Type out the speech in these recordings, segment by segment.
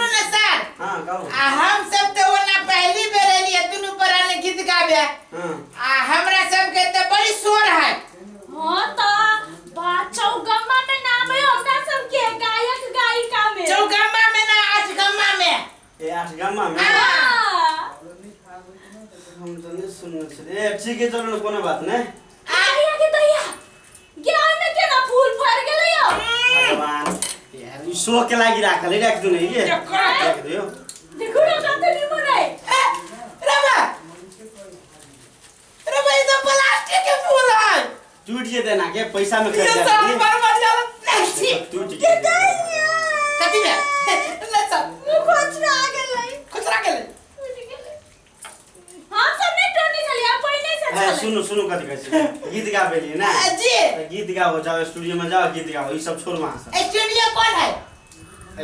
सुनू ने सर। हाँ कहू। आ हम सब तऽ ओना पहली बेर एलियै दुनू प्राणी गीत गाबे। हाँ। आ हमरा सबके तऽ बड़ी शोर है। हाँ तो बा चौगम्मा में नाम है हमरा सबके गायक गायिका में। चौगम्मा में ना आठगम्मा में। ए आठगम्मा में। हाँ। हम तो नहीं सुनने छलियै। ए ठीक है चलू ने कोनो बात नहीं। आया के दैया गाँव में केना फूल फर गेलै यौ। भगवान यार ई शो के लागि राखल है राख दू नहीं ये राख दियो। देखू ना कते निमन है। ए, रबा रबा ई तो प्लास्टिक के फूल है। टूट जेतै ना के पैसा में ये खरीद सब के बर्बाद जाला नहीं छी। टूट गेलै। कथी में ले चल। मुँह खोचरा गेलै। खुसरा गेलै। फूटि गेलै। हम सब नहि टोनी छलियै, हम पहिने से ए, छलै। सुनू सुनू कथी कहै छी गीत गाबै लिए ना। आ, जी। तऽ गीत गाबो जाओ स्टूडियो में जाओ गीत गाओ ई सब छोड़ू अहाँ सब। स्टूडियो कौन है?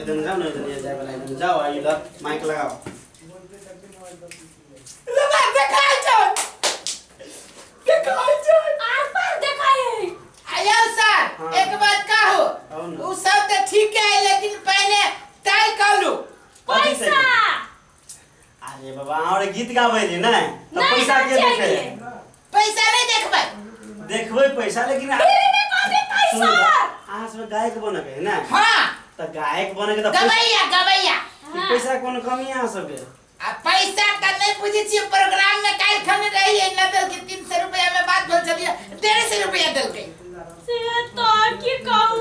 इधर जाओ ना इधर ये जाए वाला इधर जाओ आ इधर माइक लगाओ। रबा देखाय छै देखाय छै। आर पार देखाय है। आयो सर। हाँ। एक बात कहू। कहू ना। उ सब तऽ ठीक है लेकिन पहले तय कर लू। कथी से? पैसा। अरे बाबा और गीत गाबै लिए ना तऽ नहीं, पैसा के नहीं देखे चाहिए। पैसा नहीं देखबै। देखबै पैसा लेकिन फ्री में कथी सुनू पैसा? तऽ, अहाँ सब गायक बनके है ना। हाँ। तऽ गायक बनके तऽ पैसा गवैया गवैया। हाँ। पैसा कोनो कमी है अहाँ सबके? आ पैसा तऽ नहीं बुझै छियै प्रोग्राम में काल्हि खन रहियै न देलकै 300 रुपया में बात भेल छलियै 150 रुपया देलकै। से तऽ की कहू।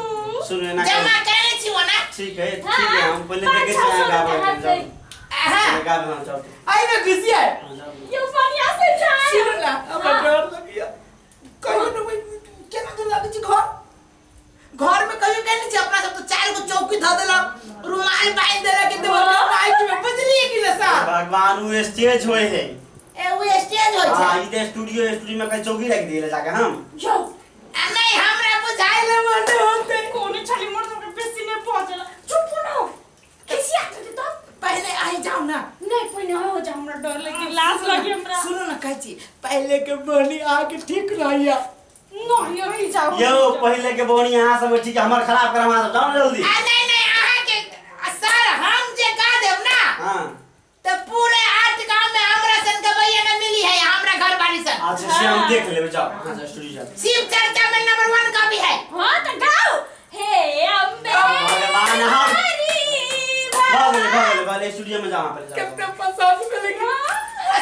सुनू एना जमा करू। केने छी ओना। ठीक है हाँ, ठीक है हम पहिले पाँच देखै छह छी अहाँ सौ गाबै रुपया के जाउ। हेतै। हाँ। पहिले गाबै हम जाउ। आई में घुसिया। हाँ, जाउ। यौ बढ़िया से जाय। सुनू ना हमरा डर लगैया कहियो न केना के लागै छै घर घर में कहियो केने छी अपना सब तो चार गो चौकी धऽ देलक रुमाल बांधि देलक एते बड़का माइक में बुझलियै कि ने सर? भगवान उ स्टेज होय है। ए उ स्टेज होय हाँ छै। ई तऽ स्टूडियो स्टूडियो में कहीं चौकी राखि दियै जाके हम। यौ आ नहीं हमरा बुझाइल मने होते। कोने छली मोर सबके बेसी नहि पहुँचल। चुप हो खिसिया जेतै तब। पहले आई जाओ ना। नहीं पहिने हो जा हमरा डर लगे लाज लगे हमरा। सुनो ना कहै छी पहले के बनी आके ठीक रहैया। नहीं यही जाओ। यौ पहिले के बोनी अहाँ सब ठीक है हमर खराब करम अहाँ सब जाओ ना जल्दी। आ नहीं नहीं अहाँ के सर हम जे गा देब ना हाँ तो पूरे 8 गांव में हमरा सन गवैया न मिली है हमरा घर बारी सन। अच्छा से हम देख लेबै जाओ अहाँ सब स्टूडियो जाओ। शिव चर्चा में नंबर 1 कवि है। हाँ तो गाओ हे अम्बे भगवान हम हरी भऽ गेलै भऽ गेलै भऽ गेलै स्टूडियो में जाओ अहाँ पहिले जाओ। कितना पसंद मिल गई।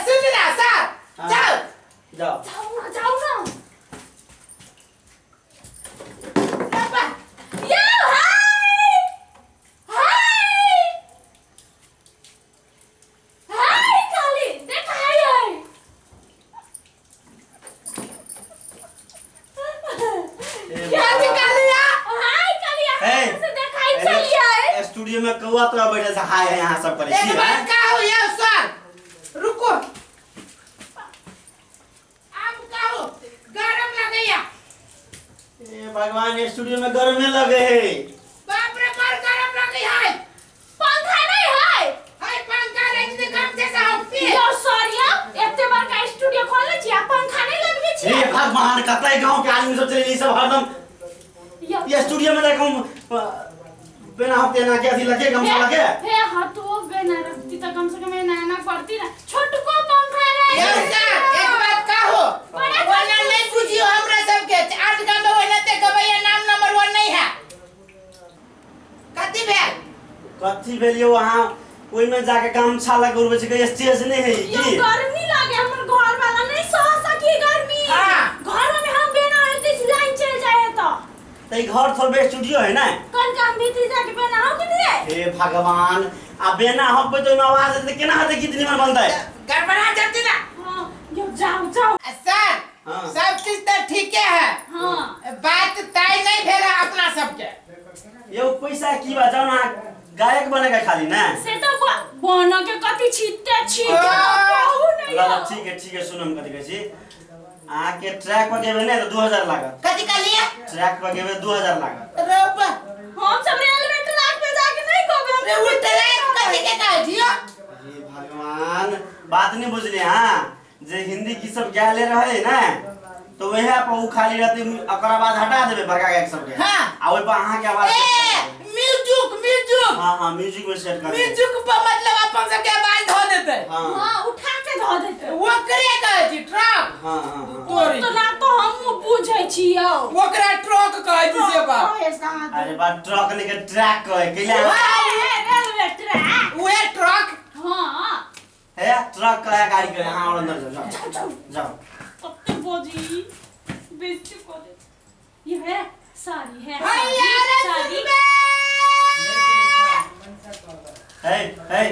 सुन ना सर। हाँ। जाओ जाओ जाओ ना जाओ ना। बाबा। यो हाय हाय हाय काली देख हाय हाय। ए क्या बाबा। निकालिया? हाय काली हे, अहाँ से देखाई छलियै। स्टूडियो में कौआ तोरा बैठल छै हाय हाय अहाँ सब करै एक छी बात हैं? कहू यौ सर रुको आब कहू गरम लगैया। ए भगवान स्टूडियो में गरमे लगे है। बाप रे बड़ गरम लगे है। पंखा नहीं है। हाय पंखा नहीं छै गमछे से हम पी। यो सॉरी एते बड़का स्टूडियो खोलले छी आ पंखा नहीं लगबे छी। हे भगवान कतै गांव के आदमी सब चले ई सब हरदम यो ये स्टूडियो में जाके हम बिना हम तेना के अथी लगे गमछा लगे। हे हाँ तो बिना रखती तो कम से कम एना एना करती ना छोटको पंखा रहे। यौ सर एक बात कहू बड़ा ओना नहीं बुझियो हमरा सबके 8 गांव में ओना ते गवैया नाम नंबर 1 नहीं है। कथी भेल? कथी भेल यौ अहाँ ओहि में जाके गमछा लगे उड़बै छै स्टेज नहीं है यो की? गर्मी लागे हमर घर वाला नहीं सह सकी गर्मी। हाँ। घर में हम बिना होते लाइन चल जाए तो त ई घर थोड़बे स्टूडियो है ना। कल का हम भीतर जाके बिना हो के नहीं। हे भगवान आ बेना होबै तऽ ओहिमे आवाज एतै केना हेतै गीत निमन बनतै? गड़बड़ा जती ना। हाँ यो जाओ जाओ। आ, सर हाँ। सब चीज तऽ ठीके है। हाँ बात तय नहीं भेल है अपना सबके। यौ पैसा की बा जाओ ना गायक बनेगा खाली ना। से तो बन के कथी छिते छिते आ, कहू नहीं। ल ल ठीक है ठीक है सुन हम कथी कहै छी अहाँके ट्रैक पर गेबै ने तऽ 2000 लागत। कथी कहलियै? ट्रैक पर गेबै 2000 लागत। रे बा हम सब रेलवे ट्रैक पे जाके नहीं कहबे हम रे सब उल्टे कथी के कहै छियो? हे भगवान बात नहीं बुझलियै हाँ जे हिंदी की सब गायले रहे ने तो वह पर उ खाली रहते ओकरा बाद हटा देबै बड़का गायक सबके। हाँ। आ ओहि पर अहाँके आवाज। ए म्यूजिक म्यूजिक। हाँ हाँ, म्यूजिक में सेट कर। म्यूजिक पर मतलब अपन सबके आवाज धऽ देतै। हाँ हां, उठा के धऽ देतै। ओकरे कहै छी ट्रक। हाँ हाँ हाँ। तोरी। तो ना तो हम बुझै छियौ। ओकरा ट्रक कहै छी से बात। कहे कहाँ। अरे बा, ट्रक नहीं के ट्रैक कहे केला। Railway track. उहे ट्रक। हाँ। है, ट्रक कहे, गाड़ी कहे। हाँ, और अंदर जाओ जाओ। जाओ। जाओ। कत्ते बजी बेइज्जती कऽ दे। ये है सारी है। भैया रे। सारी। सुनबे। हे हे,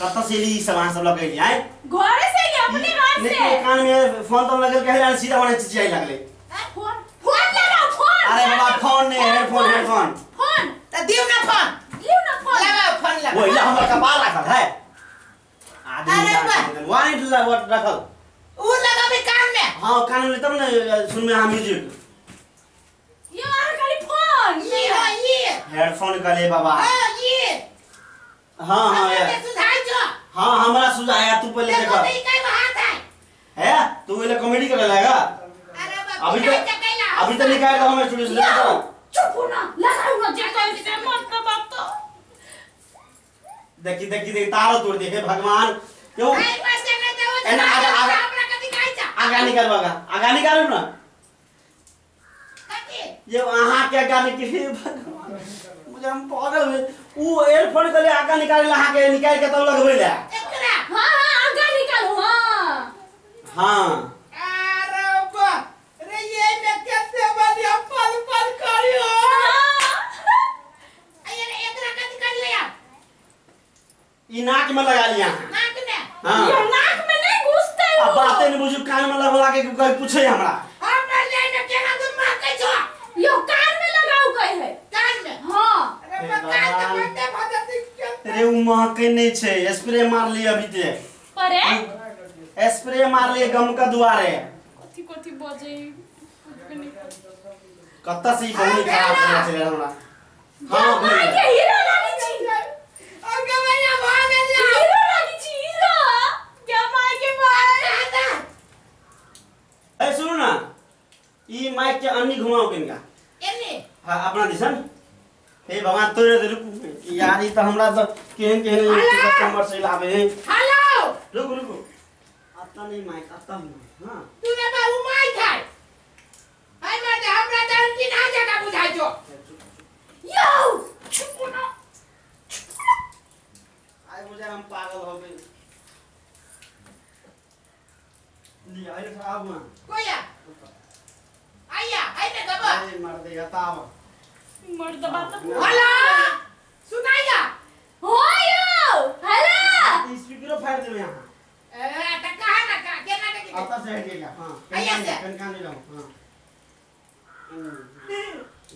कत से ली सब अहाँ सब लगेली आय? घरे से ही, अपने घर नहीं से। कान में फोन तो लगल कहे, सीधा बने चिचियाई लगले। फोन, फोन लगाओ, फोन। अरे बाबा, फोन नहीं, हेडफोन हेडफोन। फोन। तऽ दियौ ना फोन। लिउ ना फोन। लगाओ फोन, लगाओ। वो इला हमर कपाल राखल है आदमी। अरे बा। वन it रखल। उ लगाबे कान में। हाँ, कान में तब ने सुनमे हाँ म्यूजिक। यो अहाँ खाली फोन। ये हो ये। हेडफोन कहले बाबा। हाँ ये। हाँ हाँ। हमरा यार। सुझाइ छो। हाँ, हमरा सुझाया तू पहले। देखो। देखो। तो ई काय हाथ है। है, तू इला कॉमेडी करे लगा। अरे बाप। अभी तो अभी तो निकाल दो हम स्टूडियो से निकाल। चुप हो ना, लगाओ ना, जे कहे से मत तो बात तो। देखी देखी देखी, तारो तोड़ दे। हे भगवान, क्यों? आई बस के तो एना आगा आगा। हमरा कथि खाइ छ? आगा निकाल, आगा आगा निकालू ना। कथि? ये अहाँ के आगा निकल। हे भगवान, मुझे हम पागल भेल। ऊ एयरफोन के लिए आगा निकाले, अहाँ के निकाल के तब लगबै ले। एकरा। हाँ हाँ, आगा निकालो, हाँ। हाँ। अरे बा रे, ये में कैसे बढ़िया पल पल करियो। अरे, एकरा कथि करियो यार? ई नाक में लगा लिया। नाक में? हाँ। ये नाक में नहीं घुसते। अब बातें नहीं बुझू, कान में लगवा के कोई पूछे हमरा। हमरा ले में केना तुम महकै छो? यो कान में लगाओ कहे है। कान में? हाँ। अरे बा, कान त बंदे भ जतै। अरे, ऊ महकै नहीं छै, स्प्रे मार लिए अभी ते। परे। स्प्रे मार लिए गम का दुआरे। कथी कथी बजे बुझबे नहीं। कत्ता से ई बहुत खराब हो छलै हमरा। हाँ। माय के हीरो लागी छी। अब गवैया भ गेल। हीरो लागी छी, हीरो क्या माय के माय। दादा। ए, सुनू ना, ई माइक के अन्नी घुमाओ किनका। एने? हाँ, अपना दिसन। हे भगवान, तोरे दे। रुकू यार, ई त हमरा त केहन केहन कस्टमर से लावे है। हेलो। रुकू रुकू, आता नहीं माइक, आता नहीं। हाँ। तू ने बा उ माइक है। हाय मर्दे, हमरा त अंकी ना जगह बुझाइ छो। यो चुप ना। आइ बुझाय हम पागल हो गए। ली आइल खराब हुआ। कोया आया आइ ने गबा। अरे मर दे, आता मर्द बात। हेलो, सुनाइया। हो यो हेलो। स्पीकर फाड़ देबे यहाँ। ए, त कहा ना का केना के? आता से हट गया। हाँ। आइया से। कन कान ले जाओ। हाँ,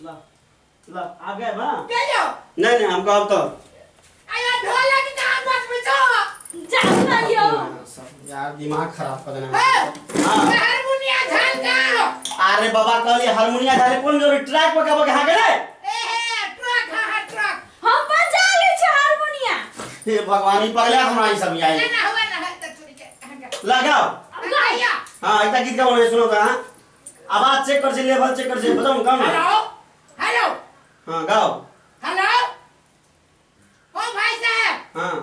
ला ला, आ गए बा। कहियो। नहीं नहीं, हमको अब तो आया ढोलक कहाँ बजबै छो? जाओ ना यो। सब यार दिमाग खराब कर देना। हे। हाँ। हारमोनिया झाल कहाँ हो? अरे बाबा, कहली हारमोनिया झाले कोन जरूरी? ट्रैक पर का के रे। ए हे, ट्रक, हाँ हाँ, ट्रक। हम बजा ले छी हारमोनिया। हे भगवान, ई पगला हमरा ई सब आई। ना ना, हुआ ना है त चोरी के कहाँ के? लगाओ। अब गाओ। आया। हाँ, एकटा गीत गाओ ने, सुनो त। हाँ, आवाज चेक कर छी, लेवल चेक कर छी, बताऊं? गाओ ना। Hello hello. हाँ, गाओ। हेलो, ओ भाई साहब। हाँ।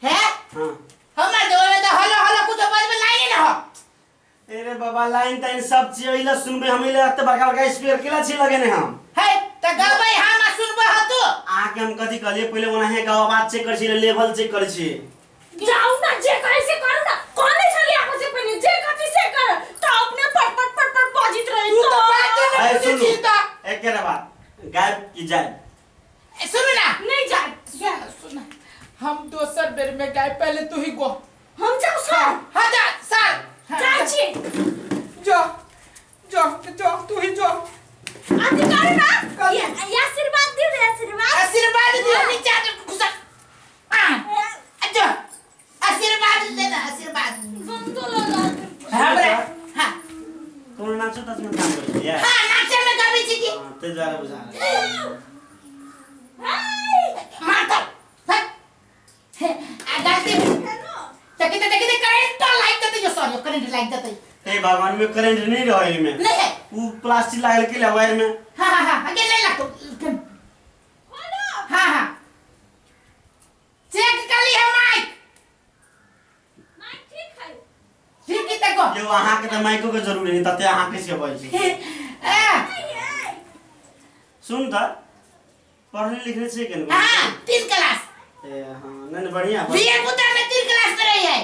है। हाँ। हमर जोरे त हेलो हेलो कुछ बजबे लाइन ना हो। अरे बाबा, लाइन ताइन सब चीज अइला सुनबे हम। इला एते बड़का बड़का स्पीकर केला छी लगेने हम? है त गबै हम आ सुनबै ह तू। अहाँके हम कथी कहलियै? पहिले ओनाहे गाओ, आवाज चेक कर छी, लेवल चेक कर छी। जाओ ना, जे कहे से करू ना। कोने छली आको से पहले जे कथी से कर त अपने पट पट पट पट बजित रही। तू तो बाते अरे न बुझै सुनू। छी त। एक के बात गायब की जाय? ए, सुन ना। नहीं जाए। सुन सुन, हम दोसर बेर में गाय, पहले तू ही गो। हम जाओ सर। हाँ, जा सर, हाँ, जाय छी। जो जो जो, तू ही जो। अथी करू ना। कथी? ये आशीर्वाद दियो रे, आशीर्वाद। आशीर्वाद दियो, नीचा घुसा आ अच्छा, आशीर्वाद देना, आशीर्वाद। गंदो लगा। हमरा हाँ। कोनो नाचो ताच में काम करै छी? हाँ, नाचे में गाबै छी की। हाँ, ताहि दुआरे बुझा रहल। हाय। मारता हट आ गलती। देखि त, देखि त, करेंट लाइग जतै यो सर, यो करेंट लाइग जतै। हे भगवान में करंट नहीं रहे में नहीं है उ प्लास्टिक लागल के वायर में हाँ हाँ हाँ आगे नहीं लगतो खोलो हाँ हाँ चेक कर ली है माइक माइक ठीक है ठीक की तक यो अहाँ के त माइको के जरूरी नहीं तते अहाँ कैसे बजै छी ए नहीं है सुन त पढ़ने लिखने छियै केन हाँ तीन क्लास ए हाँ नहीं नहीं बढ़िया बीए पुत्र में तीन क्लास में रही है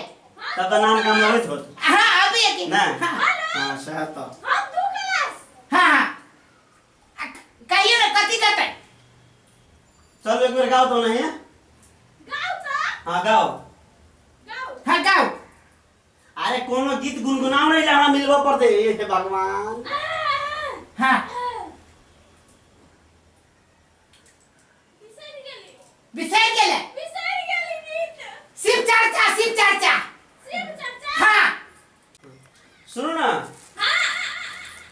तब त नाम काम लगैत होत हाँ अभी एक ना हाँ हाँ सएह त हम दू क्लास हाँ हाँ कहियो ना कथी कहते चल एक बेर गाओ तो नहीं गाओ तो हाँ गाओ गाओ हाँ गाओ अरे कोनो गीत गुनगुनाओ नहीं हमरा मिलबो पड़ते हे भगवान हाँ बिसरि गेली बिसरि गेलै बिसरि गेली गीत शिव चर्चा शिव चर्चा शिव चर्चा हाँ सुनू ना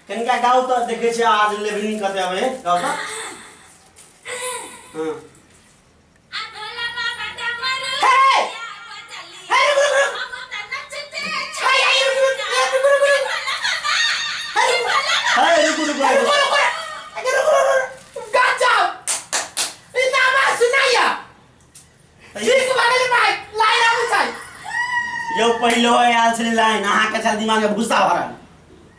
कनिका गाओ तऽ देखै छियै आज लेबनी कते अबै है गाओ तऽ हाँ आ भोला बाबा डमरू हे! या बचली हे, रुक, रुक, रुक। हम तऽ नचते हाय, हाय, रुक, रुक, रुक, रुक, रुक। भोला बाबा हे, रुक, भोला बाबा हे रुकू रुकू रुको रुको अरे रुको रुको रुको गा जाओ इतना आवाज सुनाइया ठीक बगल में लाइन आबू छै यौ पहिलो आयल छलै लाइन अहाँके छल दिमाग में भूसा भरल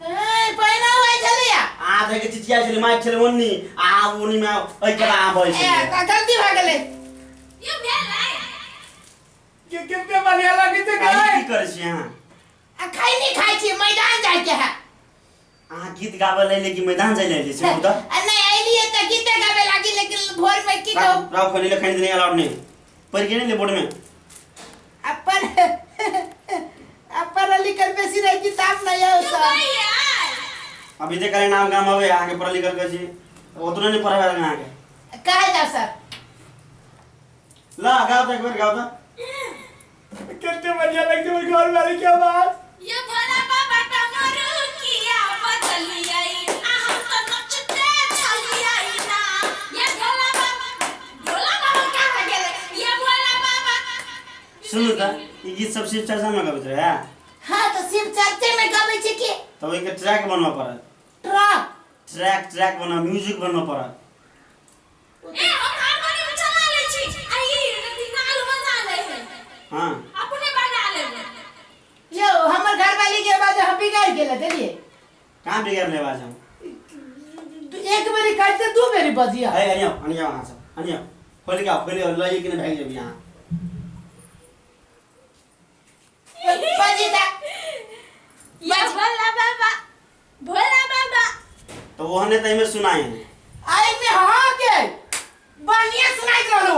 ए पहिना होय छलैया अहाँ देखै चिचिया छलै माइक छलै ओन्नी अहाँ ओन्नी में एहि के अहाँ बजै ए छलियै त गलती भऽ गेलै यो भेलै के केते बढ़िया लागै छै आ ई की करै छी अहाँ आ खैनी खाइ छी मैदान जाय के है अहाँ गीत गाबै लए कि मैदान जाय लए से कहू तऽ आ नहीं अइलिए तऽ गीते गाबे लागी लेकिन भोर में की कहू राव खोली ले खैनी नहीं अलाउड नहीं पढ़ के नहीं ले बोर्ड में अपन अपन लिखल बेसी रही किताब नहीं है यो सर गई यार अभी जे करे नाम गाम हवे अहाँके पढ़ल लिखल के छी ओतनो नहीं पढ़ावे अहाँके कहे जाओ सर ला गाओ तऽ एक बेर गाओ तऽ कितने बढ़िया लगते है घर वाले की आवाज ये भोला बाबा डमरू किया बदलियै आ हम तऽ नचते छलियै ना ये भोला बाबा भोला बाबा कहाँ गेलै ये भोला बाबा सुनू तऽ ई गीत सब शिव चर्चा में गबैत रहे हाँ तो शिव चर्चे में गबै छी कि तऽ ओहिके ट्रैक बनबऽ पड़त ट्रक ट्रैक ट्रैक बनऽ म्यूजिक बनबऽ पड़त ए हम हारमोनियम चला लै छी आ ई अथी नाल बजा लै है हाँ अपने बजा लेबै यो हमर घरवाली के आवाज हम बिगाड़ गेल देलिए कहाँ बिगाड़ ले आवाज हम एक बेरी काटते दू बेरी बजिया है अनियो अनियो अहाँ सब अनियो खोल के आओ खोल के लइए कि नहीं भागि जेबी अहाँ बजी ता ये भोला बाबा भोला बाबा तो ओहने तऽ एहिमे सुनाई है आई में हाँ के बढ़िया सुनाइत रहलो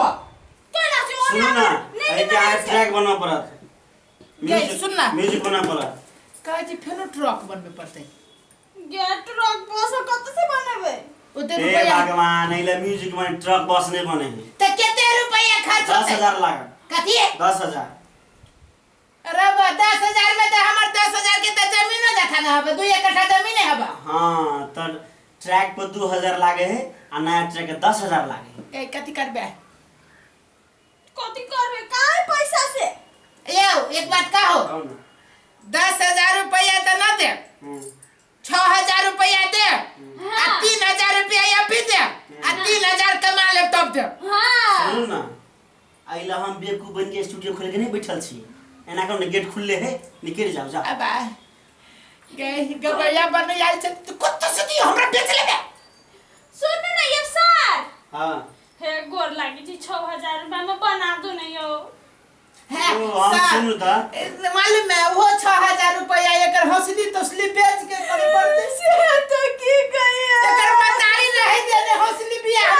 तोरा से सुनू ना एहिके अहाँ ट्रैक बनबऽ पड़त गई, सुन ना। म्यूजिक बनबऽ पड़त कहै छी फेनो ट्रक बनबे पड़तै गेट ट्रक बस कत से बनेबै ओते हे रुपैआ भगवान एहि लए म्यूजिक बने ट्रक बस नहि बने है तऽ कते रुपैआ खर्च दस होतै हजार लागत कथी 10,000 अरे बा 10,000 में तऽ हमर 10,000 के तऽ जमीनो जथा न हबे 2 कट्ठा जमीन हबा हाँ तऽ ट्रैक पर 2,000 लागे है आ नया ट्रैक के 10,000 लागे है ए कथी करबे कथी करबै काहे पैसा से यौ एक बात कहो कहू ना 10,000 रुपैआ तऽ न दे 6,000 रुपैआ दे आ 3,000 रुपैआ अभी दे आ 3,000 कमा लेब तब दे हाँ सुनू ना एहि लए हम बेवकूफ बनि के स्टूडियो खोलि के नहि बैठल छी एना करू ने गेट खुलले है निकलि जाउ जाउ अब आ गए गबैया बन आयल छै तू कत्तो से दियो हमरा बेच लेबे सुन ना ये सर हाँ हे गोर लागी छी 6000 रुपया में बना दू ना यो है ओ, हम सर, सुनू तऽ। ए, मालूम है वो 6,000 रुपया एकर हौसली तौसली बेच के करे पड़ते से तो की कहिया एकर मतारी रहे देने हौसली बियाह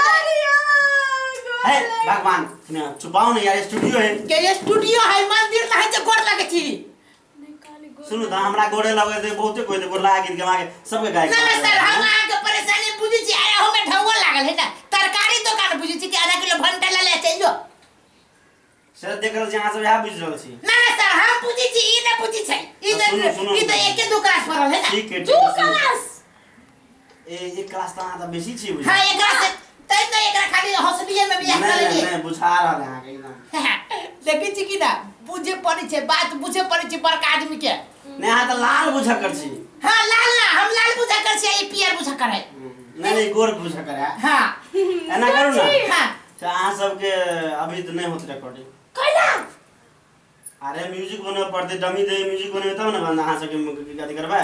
है भगवान ने चुपाओ ने यार स्टूडियो है के स्टूडियो है मंदिर नहीं छै गोर लगे छी सुनू तऽ हमरा गोरे लगे दे बहुते कोइ दे गोर लगा गीत गमा के सबके गाय ना ना सर हम अहाँ के परेशानी बुझै छी अरे हमे ढौआ लागल है ना तरकारी दोकान बुझै छी कि आधा किलो भंटा ले ले चलि जो से देख रहल छी अहाँ सब इएह बुझि रहल छी ना ना सर हम बुझै छी ई ना बुझै छै ई तो सुनू, तऽ सुनू। ई तऽ एके दू क्लास पढ़ल है ना ठीक है दू ठीक है सुनू। क्लास ए एक क्लास तऽ अहाँ तऽ बेसी छी बुझि हां एकरा से तै तऽ एकरा खाली हौसलिए में बियाह नहीं कर नहीं लेलिए नहीं बुझा रहल है अहाँके एकदम देखै छी कि ना बुझे पड़ै छै बात बुझे पड़ै छै बड़का आदमी के नहीं अहाँ तऽ लाल बुझकर छी। हाँ लाल ना, हम लाल बुझा कर छियै, ई पियर बुझा कर है। नहीं नहीं, गोर बुझकर है। हाँ। एना करू ना। हाँ। तऽ अहाँ सबके अभी तऽ नहीं होत रिकॉर्डिंग। कैला? अरे म्यूजिक बनबऽ पड़तै, डमी दे म्यूजिक बनेबै तब ने बंदा अहाँ सबके अथी करबै।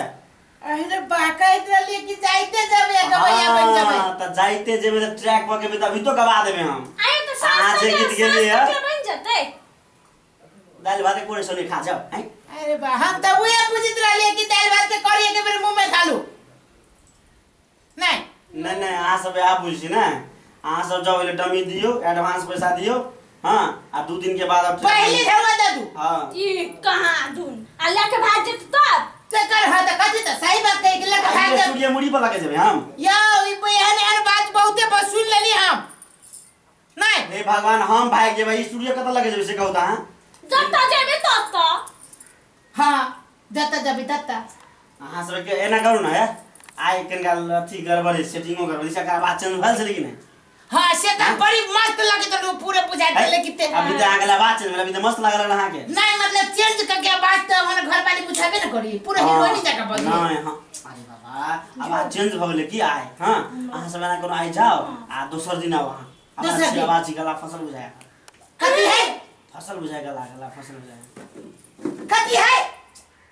अरे बा, कहैत रहलियै कि जाइते जेबै आ गबैया बनि जेबै। हाँ, तऽ जाइते जेबै तऽ ट्रैक पर के तऽ अभी तो गवा देबै हम। आये तऽ अहाँ साँझ जे तक गीत गेलियै साँझ तक बनि जेतै। दालि भात कोने सोने खा जाओ हैं। अरे बा, हम तऽ उहे बुझैत रहलियै कि दालि भात के करी एक बेर मुँह में खा लू। नहीं। नहीं नहीं, अहाँ सब आब बुझी ने, अहाँ सब जाओ पहिले डमी दियौ, एडवांस पैसा दियौ। हाँ, आ 2 दिन के बाद अब पहले धरवा दे दू। हाँ। ई कहाँ धुन आ लके भाग जेत तब तेकर। हाँ तऽ कथी तऽ सही बात कहि के लके भाग जेत। सूर्य मुड़ी पर लगे जेबै हम। यौ, ई एहन एहन बात बहुते बस सुन लेली हम। नहीं। हे भगवान, हम भाग जेबै, ई सूर्य कतऽ लगे जेबै से कहू तऽ अहाँ। जतऽ जेबै ततऽ। हाँ, जतऽ जेबै ततऽ। अहाँ सबके एना करू ने, आइ कनिका अथी गड़बड़ सेटिंगो गड़बड़ छै, एकर आवाज चेंज भेल छलै कि नहि? हाँ, से तऽ बड़ी मस्त लगैत रहै, पूरे बुझाइत छलै कि ते। अभी तऽ अहाँके आवाज चेंज भेल, अभी तऽ मस्त लागल रहल अहाँके। नहीं, मतलब चेंज करके आवाज तऽ हमर घर वाली बुझाबे न करी, पूरा हीरोइनी जकाँ बजली। नहीं, हाँ, अरे बाबा, आवाज चेंज भऽ गेलै की आइ? हाँ, अहाँ सब एना करू, आइ जाओ आ दोसर दिन आउ अहाँ। दोसर दिन? आवाज गला फसल बुझाय। कथी है? फसल बुझाय, गला गला फसल बुझाय। कथी है?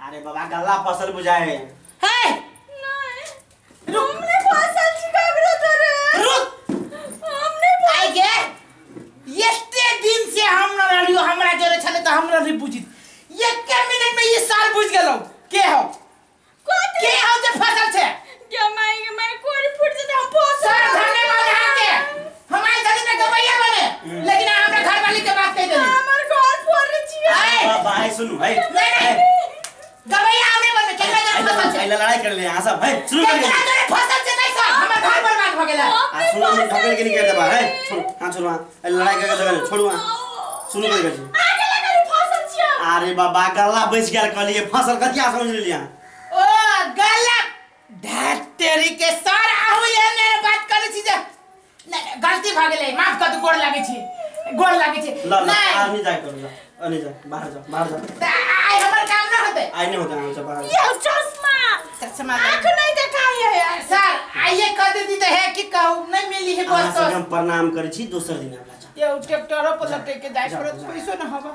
अरे बाबा, गला फसल बुझाय है। नहीं, हमने फसल छिकाबरो तोरे। रुक। हमने आई गे, एते दिन से हम न रहलियो, हमरा जोरे छले तऽ हमरा नहीं बुझित। एके मिनट में ये साल बुझ गेलौ के हो, के हो जे फसल छै। गे माई, गे माई, कोरी फूट जेतै, हम फसल। सर धन्यवाद अहाँके, हम आइ छली तऽ गबैया बने, लेकिन अहाँ हमरा घरवाली के बात कहि देली। हमर घर फोड़े छियै। आइ बाबा, आइ सुनू, है। नहीं, नहीं। गबैया हमरे बनबे, केकरा जोरे फसल छै? आइ लड़ाई कर ले अहाँ सब, है, शुरू कर। केकरा जोरे फसल छै? नहीं सर, हमर घर बर्बाद भऽ गेलै। आ सुनू, हम ढकेल के निकाल देबा, है, छोड़ू, हाँ छोड़ू, हाँ लड़ाई करके जगह नहीं, छोड़ू, हाँ सुनू कर छी। आगे लगल फसल छियै। अरे बाबा, गला बचि गेल, कहलिए फसल कथिया समझ लेलिए अहाँ। ओ गला धैत तेरी के, सर आहू एहन एहन बात करै छी जे नहीं, गलती भऽ गेलै, माफ कर दू, गोर लागै छी, गोर लागै छी। ल ल। नहीं। आ नहीं जाए करू, जा आ नहीं जा, बाहर जाओ, बाहर जाओ। तऽ आइ हमर काम न होतै? आइ नहीं होता, अहाँ सब बाहर जाओ। ये चश्मा। चश्मा। आंख नहीं देखाई है यार। सर आइए कर देती तऽ है कि कहू नहीं मिली है अहाँ बस। सबके हम प्रणाम करै छी, दोसर दिन आबला जाओ। यौ, ट्रैक्टरो पर लटक के जाय जाओ, पड़त। जाओ। पैसो न हवा।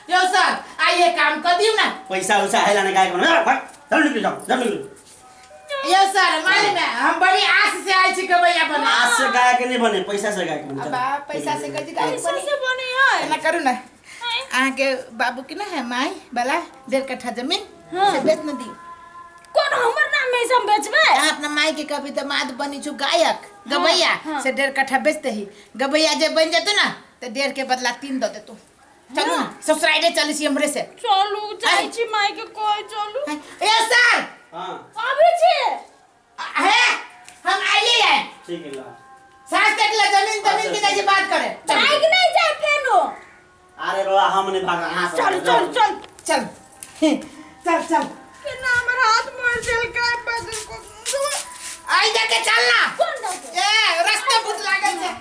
यौ सर, आइए काम कर दियौ ना। पैसा उसा है लाने गाय बनो, भाग, चलो निकल जाओ, चलो निकलो। यौ सर, मालूम है, हम बड़ी आस से आयल छी गबैया बने। आज से गाय के नहीं बने, पैसा से गाय के बने। अब आ, पैसा से कहै छी गाय पैसा बने। से बने है। एना करू ना, अहाँके बाबू के ना है माय वाला 1.5 कट्ठा जमीन से बेच न दियौ। कोन हमर नाम में सब बेचबै? अहाँ अपना माय के कभी दमाद बनी छु गायक गबैया। हाँ। से 1.5 कट्ठा बेच दही, गबैया जे बन जेतौ ना तऽ 1.5 के बदला 3 दऽ देतौ। चलू ना, ससुराइरे चलै छी हमरे से। चलू, जाइ छी माय के कह, चलू। ए सर। हाँ। अबै छी। हे, हम आइए है। ठीक है, ला। साँझ तक ला जमीन तमीन के जाइ छी बात करे। भाग नहीं जाए फेनो। अरे बाबा, हम नहीं भागा, अहाँ सब चल। जाओ। चल चल। चल चल चल। केना हमर हाथ मोड़ देलकै बदल को। आई जाके चलना। कोन दऽ ए, रास्ते भूत लागल छै।